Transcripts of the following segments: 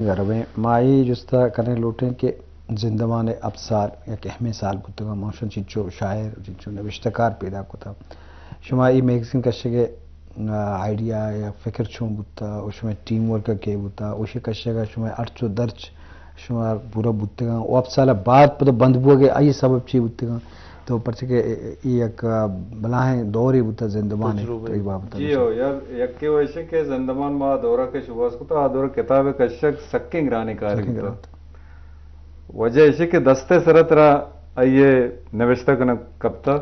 گربیں، ما اے جست ءَ کنگ لوٹیں کہ زندمان ءِ ہپت سال یک اہمیں سال بوتگ، ما شن چنچو شاعر، چنچو نبشتہ کار پیدا کتا۔ شما اے میگزین کشگ ءِ، آ، آئیڈیا یا فکر چون بوتا، و شما ٹیم ورک کے بوتا، و شی کشگ ءَ شما ارچ و درچ شما پورا بوتگاں، و ہپت سال بعد پدا بند بوگ ءِ آئی سبب چی بوتگاں؟ تو پرچہ کہ اے، اے یک بلاہیں دورے بوتا زندمان ءِ تجربہ۔ تئی بابت ءَ جی گوشے۔ ہو یار، یکے و ایشیں کہ زندمان ما دورہ کہ شوہاز کتا، آ دورہ کتاب کشگ سکیں گرانیں کارے سکیں بوتا۔ گران۔ وجہ ایشیں کہ دست ءِ سرا ترا آئی ءِ نوشتہ کنگ کپتا۔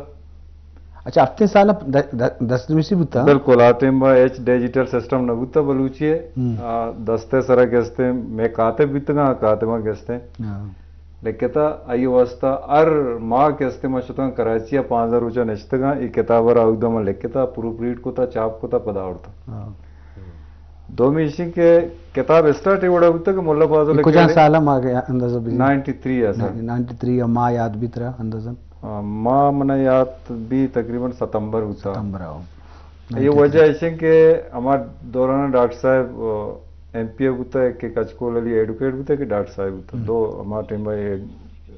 اچھا، ہفتیں سال ءَ د-، د-، دست نویسی بوتا؟ بالکل، آ ٹائم ءَ ہچ ڈیجیٹل سسٹم نہ بوتا بلوچی ءِ۔ ہم۔ آ، دست ءِ سرا گستیں، مئے کاتب بیتگاں، آ کاتباں گستیں۔ ہاں۔ لکھتا، آئی واسطہ ہر ماہ کہ استے ما شتگاں کراچی ءَ پانزدہ روچ ءَ نشتگاں، اے کتاب ءَ را اودا من لکھتا، پروف ریڈ کتا، چاپ کتا، پدا آورتا۔ ہاں۔ دومی ایشی کہ کتاب اسٹارٹ اے وڑا بوتا کہ ملا فاضل اے کجا اکیڈ-، سال ءَ ما اندازہ بزی؟ نائنٹی تھری ءَ سر۔ نائنٹی تھری ءَ ما یاد بیت را اندازہ؟ آ، ما من یاد بی تقریباً ستمبر بوتا۔ ستمبر آؤ۔ اے وجہ ایشیں کہ ہما دوران ڈاکٹر صاحب، آ، ایم پی اے بوتا کہ کچکول علی ایڈوکیٹ بوتا کہ ڈاکٹر صاحب بوتا۔ ہم۔ دو ہما ٹائم ءَ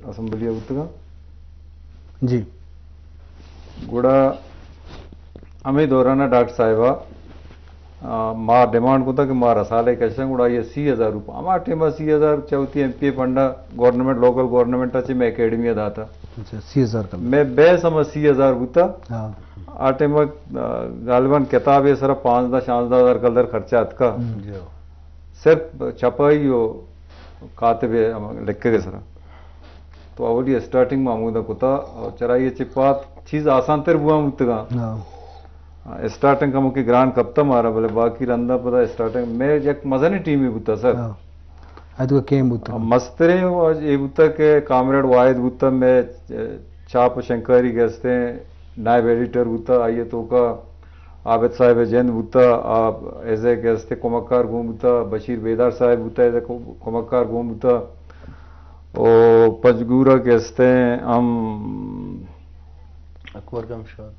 اسمبلی ءَ بوتگاں۔ جی۔ گڑا ہمے دوران ءَ ڈاکٹر صاحب ءَ، آ، ما ڈیمانڈ کتا کہ ما رسالے کشاں، گڑا آئی ءَ سی ہزار روپے، ہما ٹائم ءَ سی ہزار چہ وتی ایم پی اے فنڈ ءَ گورنمنٹ، لوکل گورنمنٹ ءَ چہ مئے اکیڈمی ءَ داتا۔ اچھا، سی ہزار کلدار۔ مئے بیس ہما سی ہزار بوتا۔ ہاں۔ آ ٹائم ءَ، آ، غالباً کتاب ءِ سرا پانزدہ شانزدہ ہزار کلدار خرچہ اتکا۔ ہم۔ جی۔ صرف چھپائی و کاتب ءِ ہم لکھگ ءِ سرا۔ تو اولی اسٹارٹنگ ما ہمودا کتا، اور چرائی ءَ چہ پاد چیز آسان تر بوان بوتگاں۔ ہاں۔ اسٹارٹنگ کمو کہ گران کپتا مارا، بلے باقی رندا پدا اسٹارٹنگ مئے یک مزنیں ٹیمے بوتا سر۔ ہاں۔ ادگہ کیم بوتا؟ مستریں اے بوتا کہ کامریڈ واحد بوتا، مئے چاپ و شنکاری گستیں نائب ایڈیٹر بوتا، آئی ءِ توکا عابد صاحب جند بوتا، آ ایز اے کہ استے کمکار گون بوتا، بشیر بیدار صاحب بوتا، ایز اے کمکار گون بوتا۔ او پنجگورا کہ استے ہم اکبر گمشاد۔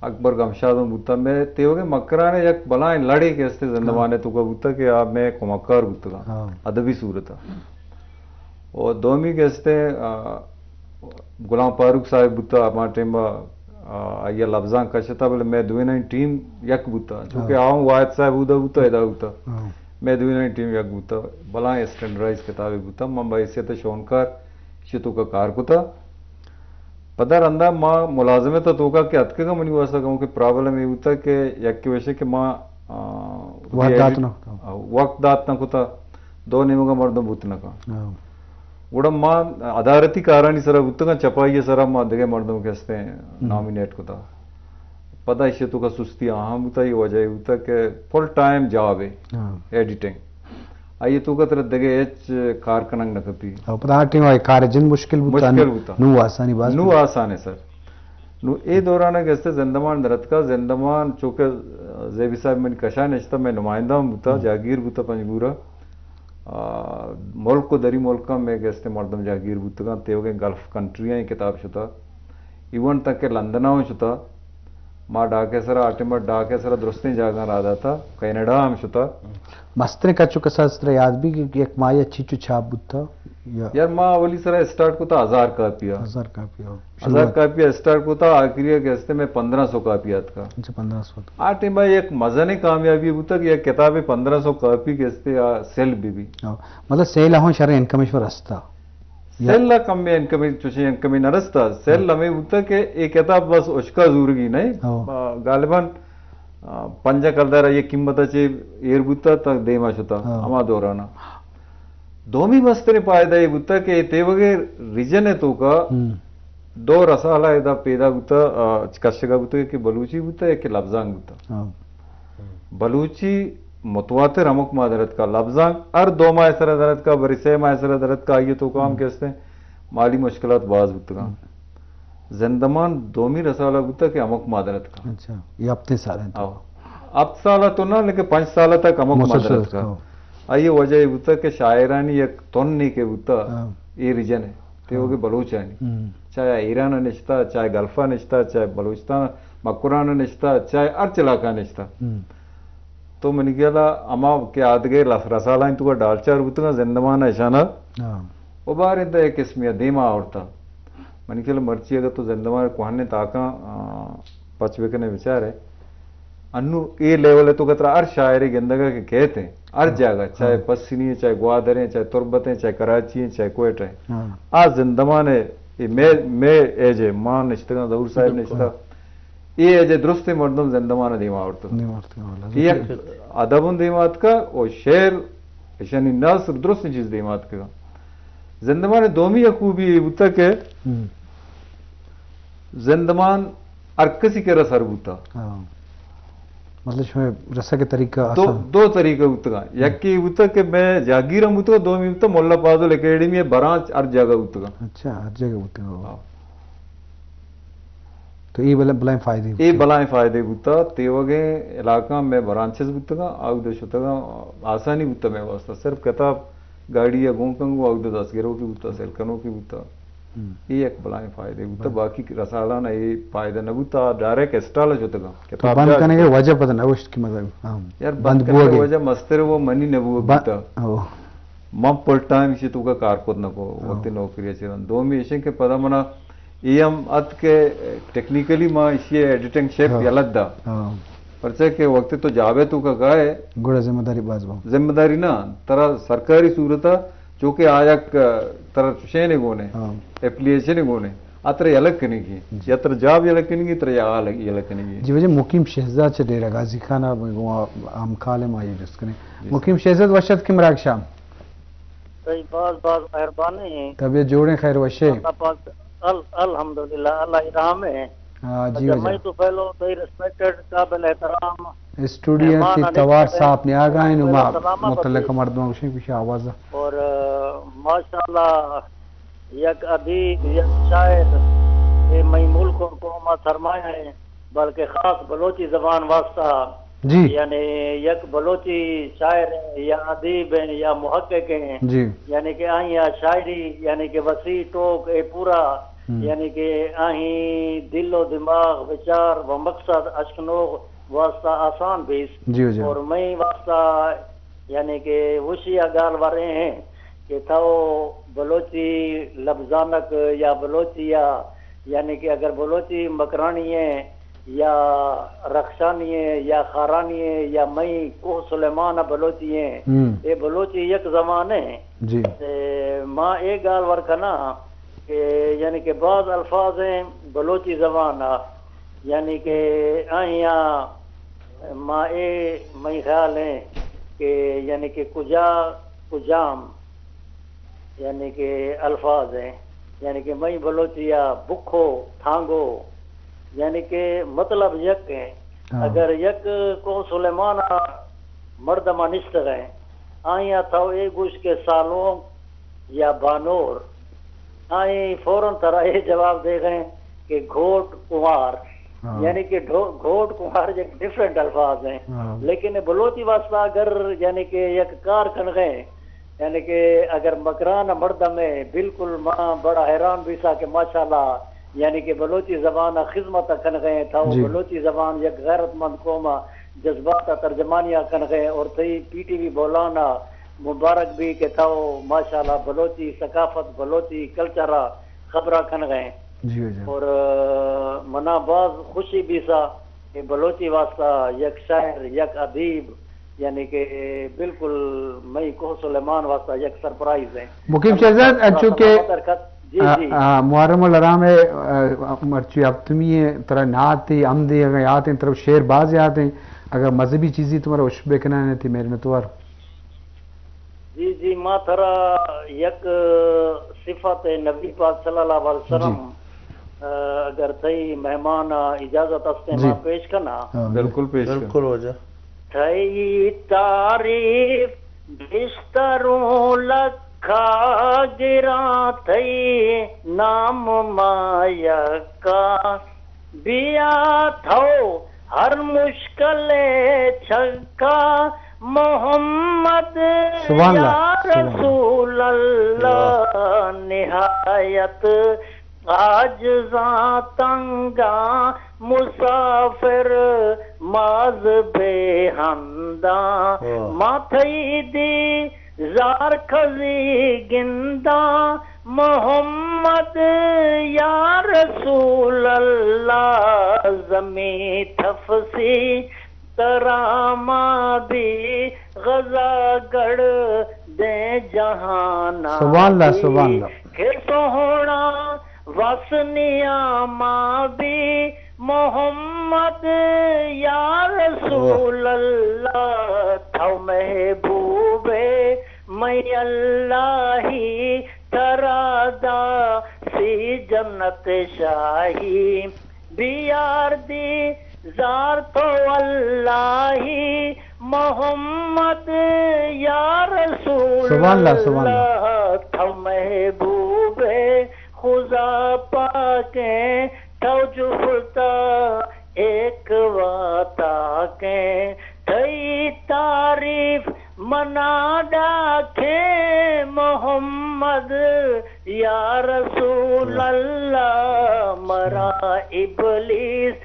اکبر گمشاد ہم بوتا۔ مئے تیوگیں مکران ءِ یک بلائیں لڑے کہ استے زندمان ءِ توکا بوتا کہ آ مئے کمکار بوتگاں۔ ہاں۔ ادبی صورت ءَ۔ و دومی کہ استے، آ، غلام فاروق صاحب بوتا، ہما ٹائم ءَ، آ، آئی ءَ لبزانک کشتا، بلے مئے دوئینانی ٹیم یک بوتا، چونکہ ہاں۔ آ ہم واحد صاحب اودا بوتا، ادا بوتا۔ ہاں۔ مئے دوئینانی ٹیم یک بوتا، بلائیں اسٹینڈرڈائز کتابے بوتا، من بحیثیت شونکار ایشی توکا کار کتا۔ پدا رندا ما ملازمت ءِ توکا کہ اتکگاں، منی واسطہ کمو کہ پرابلم اے بوتا کہ یکے وشے کہ ما، آ، وقت دات نہ کتا۔ آ، وقت دات نہ کتا، دو نیمگا مردم بوت نہ کن۔ ہاں۔ گڑا ما ادارتی کارانی سرا بوتگاں، چپائی ءِ سرا ما دگہ مردم کہ ہستیں ہم۔ نامینیٹ کتا۔ پدا ایشی توکا سستی آہاں بوتا، اے وجہ اے بوتا کہ فل ٹائم جاب اے، ہاں۔ ایڈیٹنگ۔ آئی ءِ توکا ترا دگہ ہچ کار کنگ نہ کپی۔ او پدا آ ٹیم ءَ کار جند مشکل بوتا، مشکل بوتا۔ نوں آسانی باز نوں بوتا۔ آسان اے سر۔ نوں اے دوران ءَ گستے زندمان درتکا، زندمان چونکہ زیبی صاحب منی کشا نشتا، مئے نمائندہ ہم بوتا، ہم۔ جاگیر بوتا پنجگورا۔ آ، ملک و دری ملکاں مئے گستے مردم جاگیر بوتگاں، تیوگیں گلف کنٹریاں اے کتاب شتا، ایون تک کہ لندنا ہم شتا۔ ما ڈاک ءِ سرا، آ ٹائم ءَ ڈاک ءِ سرا درستیں جاگہاں راہ داتا، کینیڈا ہم شتا۔ مستریں کچ و کساس ترا یاد بی کہ یک ماہی ءَ چیچو چھاپ بوتا؟ یا یار، ما اولی سرا اسٹارٹ کتا ہزار کاپی ءَ۔ ہزار کاپی ءَ۔ ہزار شروعات۔ کاپی ءَ اسٹارٹ کتا، آخری ءَ کہ استے مئے پندرہ سو کاپی آتکا۔ اچھا، پندرہ سو۔ آ ٹائم ءَ یک مزنیں کامیابی بوتا کہ یک کتابے پندرہ سو کاپی کہ استے آ سیل بی بی۔ ہاں، مطلب سیل ءَ ہم شریں انکم اش پر رستا۔ سیل ءَ کمیں انکمے، چوشیں انکمے نہ رستا۔ سیل ہمے بوتا کہ اے کتاب بس اشکا زورگی نہ۔ ہاں۔ آ، غالباً، آ، پنجاہ کلدار ءِ قیمت ءَ چہ ایر بوتا تا دیما شتا، ہاں۔ ہما دورانا۔ دومی مستریں فائدہ اے بوتا کہ اے تیوگیں ریجن ءِ توکا ہم۔ دو رسالہ ادا پیدا بوتا، آ، کشگا بوتا کہ بلوچی بوتا یا کہ لبزانک بوتا۔ ہاں۔ بلوچی متواتر ہمک ماہ درتکا، لبزانک ہر دو ماہ سرا درتکا، بری سے ماہ سرا درتکا، آئی ءِ توکا ہم ہم۔ کہ استیں مالی مشکلات باز بوتگاں۔ ہم۔ زندمان دومی رسالہ بوتا کہ ہمک ماہ درتکا۔ اچھا، اے ہپتیں سال انت۔ آو۔ ہپت سال تو نہ، لیکن پنچ سال تک ہمک ماہ مسلسل درتکا۔ ہاں۔ آئی ءِ وجہ اے بوتا کہ شاعرانی یک تنے کہ بوتا، ہاں۔ اے ریجن ءِ، تیوگیں ہاں۔ بلوچانی۔ ہم۔ چاہے ایران ءَ نشتا، چاہے گلف ءَ نشتا، چاہے بلوچستان ءَ، مکران ءَ نشتا، چاہے ہرچ علاقہ ءَ نشتا۔ ہم۔ تو منی خیال ءَ ہما کہ آدگہ لس-، رسالانی توکا ڈالچار بوتگاں، زندمان ءَ اشانا ہاں۔ و باریں دہ قسمی ءَ دیما آورتا۔ منی خیال ءَ مرچی اگر تو زندمان ءِ کوہنیں تاکاں، آ، پچ بکنے بچارے، انو اے لیول ءِ توکا ترا ہر شاعرے گندگا کہ کہتے، ہر ہاں۔ جاگہ، چاہے ہاں۔ پسنی ہے، چاہے گوادر ہے، چاہے تربت ہے، چاہے کراچی ہے، چاہے کوئٹہ ہے۔ ہاں۔ آ زندمان ءِ، اے مے، مے ایج ءِ، ما نشتگاں، ظہور صاحب بالکل۔ نشتہ۔ اے ایج ءِ درستیں مردم زندمان ءَ دیما آورتگ۔ دیما آورتگ، والا۔ اے یک ادب ہم دیما آتکا و شعر، اشانی نثر، درستیں چیز دیما آتکگا۔ زندمان ءِ دومی یک خوبی اے بوتا کہ ہم۔ زندمان ہر کسی کرا سر بوتا۔ ہاں۔ مطلب شمئے رسگ ءِ طریقہ دو، آسان۔ دو طریقہ بوتگا۔ ہم۔ یکی بوتا کہ میں جہگیر ہم بوتگا، دومی بوتا ملا فاضل اکیڈمی ءِ برانچ ہر جگہ بوتگا۔ اچھا، ہر جگہ بوتگا۔ ہاں۔ تو اے بل-، بلائیں فائدے اے بوتگ۔ بلائیں فائدے بوتا، تیوگیں علاقہ میں برانچز بوتگاں، آودا شتگاں، آسانی بوتا میں واسطہ۔ صرف کتاب گاڑی ءَ گون کنگو، آودا دست گروکی بوتا، سیل کنوکی بوتا۔ ہم۔ اے یک بلائیں فائدے بوتا، بلے۔ باقی رسالان ءَ اے فائدہ نہ بوتا، ڈائریکٹ اسٹال ءَ شتگاں۔ تو کتاب بند جاہ کنگے شتگاں۔ وجہ پتہ نہ گوشت کہ مطلب، ہاں، یار بند بند کنگے بوگے۔ وجہ مستر وہ منی نہ بوگ با-، بوتا۔ او۔ من پل ٹائم ایشی توکا کار کت نہ کو، ہاں۔ وقتی نوکری ءَ چہ رند۔ دومی ایشیں کہ پدا منا اے ہم ات کہ ٹیکنیکلی ما ایشی ایڈیٹنگ شپ ہاں۔ یلہ دا۔ ہاں۔ پرچہ کہ وقتی تو جاب ءِ توکا کائے، گڑا ذمہ داری باز با۔ ذمہ داری نا، ترا سرکاری صورت ءَ چونکہ آ یک ترا چشین گونے، ہاں۔ اپلیکیشن گونے، آ ترا یلہ کنگی، جی۔ یا ترا جاب یلہ کنگی، ترا یا حال یلہ کنگی۔ جی وجہ مقیم شہزاد چہ ڈیرہ غازی خان ءَ گوں ہمکال ما یہ جست کنے۔ جی مقیم سر۔ شہزاد وش اتک کہ مراگش ءَ۔ تئی باز باز مہربانی۔ طبیعت جوڑیں، خیر وشے؟ اللہ پاک، ال-، الحمدللہ، اللہ ءِ رحم ہے۔ ہاں، جی اچھا، وجہ۔ میں تو پہلو تئی ریسپیکٹڈ قابل احترام اسٹوڈیو مہمان تی آنے توار کہتے ہیں۔ صاحب نے آگاہیں نو ما سلامت متعلق بخیر۔ مردم گوشیں پیش آواز۔ اور، آ، ماشاءاللہ، یک ادیب، یک شاعر، اے مئی ملک و قوم ءِ سرمایہ ہیں، بلکہ خاص بلوچی زبان واسطہ، جی۔ یعنی یک بلوچی شاعر ہیں یا ادیب ہیں یا محقق ہیں، جی۔ یعنی کہ آئی آ شاعری، یعنی کہ وسیع ٹوک اے پورا، ہم۔ یعنی کہ آئی دل و دماغ، وچار و مقصد اشکنوغ واسطہ آسان بیس۔ جی، جی۔ اور مئی واسطہ یعنی کہ وشی ءِ گال ورے ہیں کہ تو بلوچی لبزانک یا بلوچی یا، یعنی کہ اگر بلوچی مکرانی ہے یا رخشانی ہے یا خارانی ہے یا مئی کوہ سلیمان ءِ بلوچی ہیں، ہم۔ اے بلوچی یک زبان ہے۔ جی۔ تے ما اے گال ور کنا کہ یعنی کہ بعض الفاظ ہیں بلوچی زبان ءَ، یعنی کہ آہیاں ما اے مئی خیال ہیں کہ یعنی کہ کجا کجام یعنی کہ الفاظ ہیں، یعنی کہ مئی بلوچی ءَ بکھو، تھانگو، یعنی کہ مطلب یک ہیں۔ ہاں۔ اگر یک کوہ سلیمان ءَ مردم ءَ نشتگ ہیں، آہیاں تو اے گوش کہ سالونک یا بانور، آئی فوراً ترا اے جواب دے گئے کہ گھوٹ کنوار، ہاں۔ یعنی کہ ڈھو-، گھوٹ کنوار یک ڈفرنٹ الفاظ ہیں۔ ہاں۔ لیکن بلوچی واسطہ اگر یعنی کہ یک کار کن گئے، یعنی کہ اگر مکران مردم ہے، بالکل ما بڑا حیران بیسا کہ ماشاءاللہ، یعنی کہ بلوچی زبان ءِ خدمت ءَ کنگ ءَ، تو جی۔ بلوچی زبان یک غیرت مند قوم ءِ جذبات ءِ ترجمانی ءَ کنگ ءَ، اور تئی پی ٹی وی بولان ءَ مبارک بی کہ تو ماشاءاللہ بلوچی ثقافت، بلوچی کلچر ءِ خبر ءَ کنگ ءَ۔ جی، جی۔ اور، آ، منا باز خوشی بیسا کہ بلوچی واسطہ یک شاعر، یک ادیب، یعنی کہ بالکل مئی کوہ سلیمان واسطہ یک سرپرائز ہے۔ مقیم شہزاد، انچو کہ، جی، آ، جی۔ آ، محرم الحرام ہے، آ، مرچی ہفتمی ہے، ترا نعت ہے، حمد ہے، اگر یاد ہیں، ترا شعر باز یاد ہیں، اگر مذہبی چیزی تمہارا اش بکنانے تھی، مہر نتوار۔ جی، جی، ما ترا یک صفت نبی پاک صلی اللہ علیہ وسلم، جی۔ آ، اگر تئی مہمان اجازت ہستے، جی۔ ما پیش کنا۔ ہاں، بالکل پیش کن۔ بالکل واجہ۔ تئی تعریف گیشتروں لکھا گراں، تئی نام ما یکا بیا تھو ہر مشکل چھکا، محمد سبحان اللہ، یا سبحان اللہ۔ رسول اللہ۔ واہ۔ نہایت عاجزاں تنگاں مسافر ماز بے ہنداں۔ واہ۔ ما تئی دی زار کزی گنداں محمد یا رسول اللہ۔ زمین تفسی ترا ما بی غزا گڑ دیں جہانا سبحان اللہ، بی۔ سبحان اللہ۔ کہ سوہنا وس نیاما بی محمد یا رسول اللہ۔ تو محبوب میں اللہی، ترا دا سی جنت شاہی۔ بیار دی زار تو اللہی محمد یا رسول سبحان اللہ، سبحان اللہ۔ اللہ۔ تو محبوب خدا پاکیں، تو جفتا ایک واتا کیں۔ تئی تعریف منا ڈاکیں محمد یا رسول اللہ۔ مرا ابلیس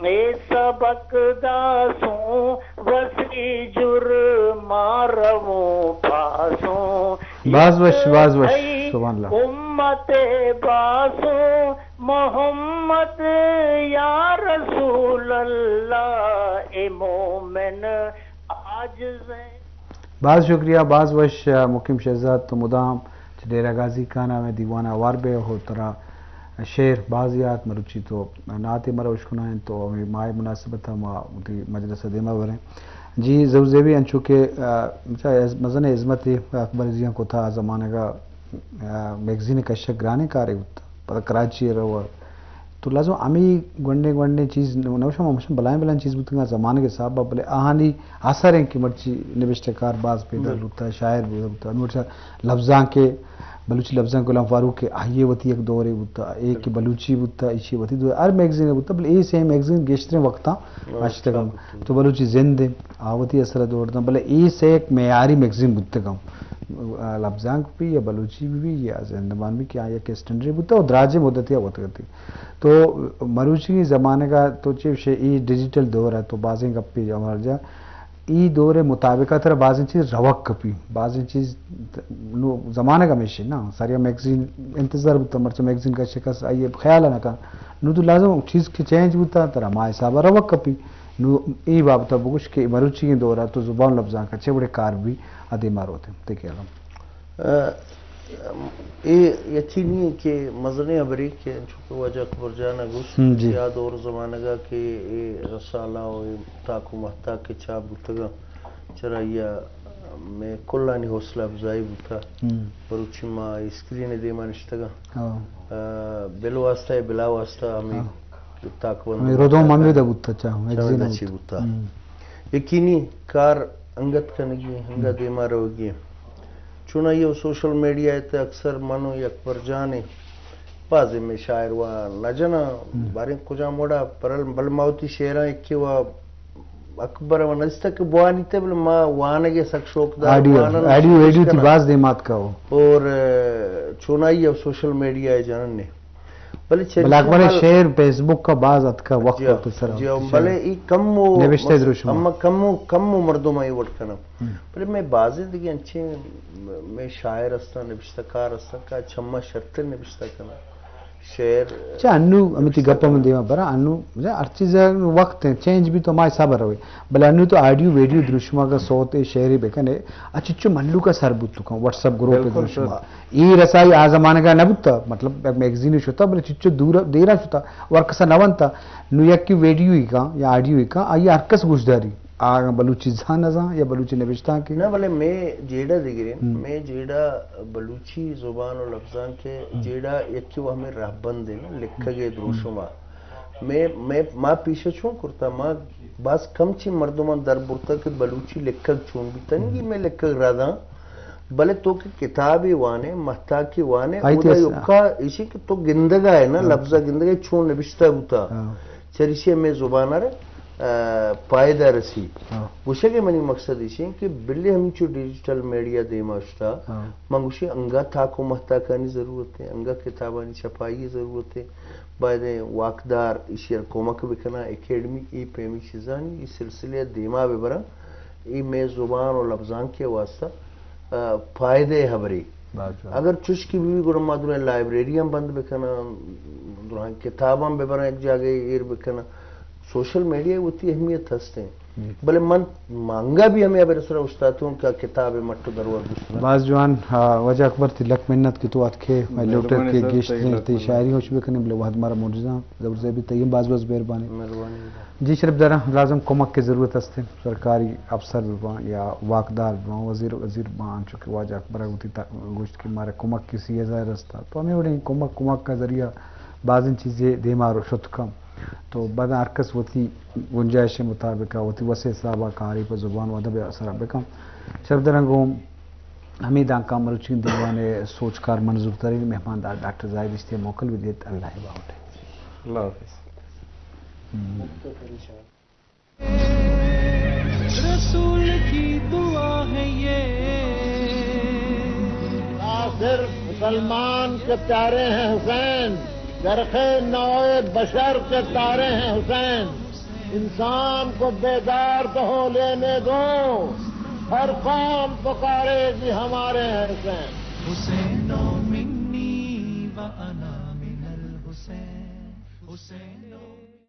اے سبق داسوں، وسی جرما رووں پاسوں۔ باز وش، باز وش۔ اے سبحان اللہ۔ امت باسوں محمد یا رسول اللہ۔ اے مومن عاجز ایں۔ باز شکریہ، باز وش، مقیم شہزاد، تو مدام چہ ڈیرہ غازی خان ءَ مئے دیوان ءَ ہوار بئے، ءُ ترا شعر باز یات، مروچی تو نعتے مرا اشکنائینت، تو ہمے ماہ ءِ مناسبت ءَ ما وتی مجلس ءَ دیما بریں۔ جی، ظہور زیبی، انچو کہ، آ، مزن ءِ ہزمتے اکبر زیاں کتا، آ زمانگ ءَ، آ، میگزین کشگ گرانیں کارے بوت، پدا کراچی ءَ رو تو لازم ہمے گونڈیں گونڈیں چیز نہ، نہ شما مشن بلائیں بلائیں چیز بوتگاں زمانگ ءِ حساب ءَ، بلے آہانی اثر ایں کہ مرچی نبشتہ کار باز پیدا بوتا، شاعر پیدا بوتا۔ انور شاہ لبزانک ءِ، بلوچی لبزانک غلام فاروق ءِ، آئی ءِ وتی یک دورے بوتا، اے کہ بلوچی بوتا، ایشی ءِ وتی دور، ہر میگزین بوتا، بلے اے سئیں میگزین گیشتریں وقتاں اشتگاں۔ تو بلوچی زند ءِ، آ وتی اثر ءَ دور داں، بلے اے سئیں یک معیاری میگزین بوتگاں۔ لبزانک بھی یا بلوچی بھی، بھی یا زندمان بھی کہ آ یک اسٹینڈرڈ بوتا ءُ دراجیں مدتے ءَ وت گتی۔ تو مروچی زمانگ ءَ تو چے گوشے، اے ڈیجیٹل دور ءَ تو بازیں گپے ہمارا جا، اے دور ءِ مطابق ءَ ترا بازیں چیز روک کپی، بازیں چیز نو زمانگ ہمیشی نا، ساریا میگزین انتظار بوتا، مرچی میگزین کا شکست آئی خیال نہ کن۔ نو تو لازم چیز کہ چینج بوتا، ترا ما حساب روک کپی۔ نو اے بابت بگوش کہ مروچی دور ءَ تو زبان لبزانک ءَ چے وڑے کار بھی ادے ماروتے۔ تے کہ علم۔ اے یقینی ایں کہ مزنیں ہبرے کہ انچو کہ واجہ اکبر جان ءَ گوشت ہم، جی۔ کہ آ دور زمانگ ءَ کہ اے رسالہ ءُ اے تاک ءُ مہتاک کہ چاپ بوتگاں، چرا آئی ءَ مئے کلانی حوصلہ افزائی بوتا۔ ہم۔ مروچی ما اسکرین ءِ دیما نشتگاں۔ ہاں۔ آ، بالواسطہ یا بلا واسطہ ہمے ہاں۔ تاکبند ہمے ردوم ہمے دا بوتا، چا، چا میگزین دا بوتا۔ چی بوتا۔ ہم۔ یقینی کار انگت کنگی، انگا ہم۔ دیما روگی۔ چونائی ءُ سوشل میڈیا ءِ تہ اکثر من ءُ اکبر جان ءَ بازیں مئے شاعر وا نہ جناں، ہم۔ باریں کجام وڑا پرل، بل ما وتی شعراں یکے وا اکبر ءَ نزیک کہ بوانیت، بلے ما وانگ ءِ سک شوق دار، آڈیو، وانن آڈیو کوشش ویڈیو تئی کناں۔ باز دیمات کا ہو۔ اور، آ، چونائی ءَ سوشل میڈیا ءَ جنن نے۔ بلے چریشی بلے اکبر ءِ مال شعر فیس بک ءَ باز اتکا وقت جی، وقت سر جی، چیز بلے ای کم و نبشتہ مس-، دروشم۔ اما کم و، کم و مردم ای وٹ کنم۔ ہم۔ بلے میں بازیں دیگه انچیں میں شاعر استاں، نبشتہ کار استاں کہ چما شرتر نبشتہ کناں۔ شعر چہ انو ہمے تئی گپ ءَ من دیما براں، انو ہر چیز ءِ وقت ایں، چینج بی تو ہما حساب ءَ روے۔ بلے انو تو آڈیو ویڈیو دروشماگ ءَ صوت ءِ شعرے بکنے، اچچو مھلوک ءَ سر بوت کن، واٹس ایپ گروپ ءِ بالکل دروشما۔ سر۔ اے رسائی آ زمانگ ءَ نہ بوتا، مطلب یک میگزین شتا، بلے چچو دور دیرا شتا، ور کسا نہ ونتا۔ نو یکی ویڈیو ای کن یا آڈیو ای کن، آئی ہر کس گوش داری۔ آ بلوچی زان نزان یا بلوچی نبشتانک۔ نہ، بلے مئے جیڑہ دگریں، ہم۔ مئے جیڑہ بلوچی زبان و لبزانک ءِ ہم۔ جیڑہ یکے و ہمے رہبند ایں نا، لکھگ ءِ ہم۔ دروشم ءَ۔ مئے، مئے، ما پیش چون کرتا، ما باز کم چی مردماں در برتا کہ بلوچی لکھگ چون بیتا، نی ہم۔ مئے لکھگ راداں، بلے تو کہ کتابے وانے، مہتاکے وانے، آئی اودا تیس-، یکا ایشی کہ تو گندگا ئے نا، ہاں۔ لبزا گندگا ئے چون نبشتہ بوتا۔ ہاں۔ چریشی مئے زبان ءَ را آ، پائدہ رسی۔ ہاں۔ گوشگ ءِ منی مقصد ایش انت کہ بلے ہمینچو ڈیجیٹل میڈیا دیما شتا، ہاں۔ من گوشی انگا تاک و مہتاکانی ضرورت ہے، انگا کتابانی چھپائی ضرورت ہے، باید واکدار ایشی ءَ کمک بکناں، اکیڈمی اے پیمی چیزانی اے سلسلے دیما ببراں، اے مئے زبان و لبزانک ءِ واسطہ، آ، پائدہ ہبرے۔ باز جوان۔ اگر چش کہ بی گڑا ما درائیں لائبریری ہم بند بکناں، درائیں کتاب ہم ببراں، یک جاگہ ایر بکناں۔ سوشل میڈیا وتی اہمیت ہستیں۔ بلے من مانگا بھی ہمیں ابر سر استاتوں کا کتاب مٹ درور دوست۔ باز جوان، آ، واجہ اکبر تئی لک منت کہ تو اتکے، مئے لوٹر کے گیشت تئی شاعری ہوش بکنے، بلے وہد مارا موجزاں۔ زبر زیبی تئی باز باز مہربانی۔ مہربانی۔ جی شرف دارا، لازم کمک کی ضرورت ہستیں۔ سرکاری افسر بباں یا واکدار بباں، وزیر وزیر بباں، انچو کہ واجہ اکبر ءَ وتی تا-، گوشت کہ مارا کمک کسی ءَ ظاہر است۔ تو ہمیں وڑیں کمک، کمک کا ذریعہ بازیں چیزے دیما رو شت کم۔ تو بعد ہر کس وتی گنجائش مطابق، وتی وس حساب کاری پہ زبان و ادب اثر بکن۔ شرف دارا گوں ہمیں دانکاں مروچی دیوان سوچکار منظور ترین مہمان دار ڈاکٹر زاہد اشتی موکل بھی دیت۔ اللہ باوٹ۔ اللہ حافظ۔ رسول کی دعا ہے یہ۔ نہ صرف مسلمان کے پیارے ہیں حسین، چرخ نوع بشر کے تارے ہیں حسین۔ انسان کو بیدار تو ہو لینے دو، ہر قوم پکارے گی ہمارے ہیں حسین۔ حسین و منی و انا من الحسین، حسین و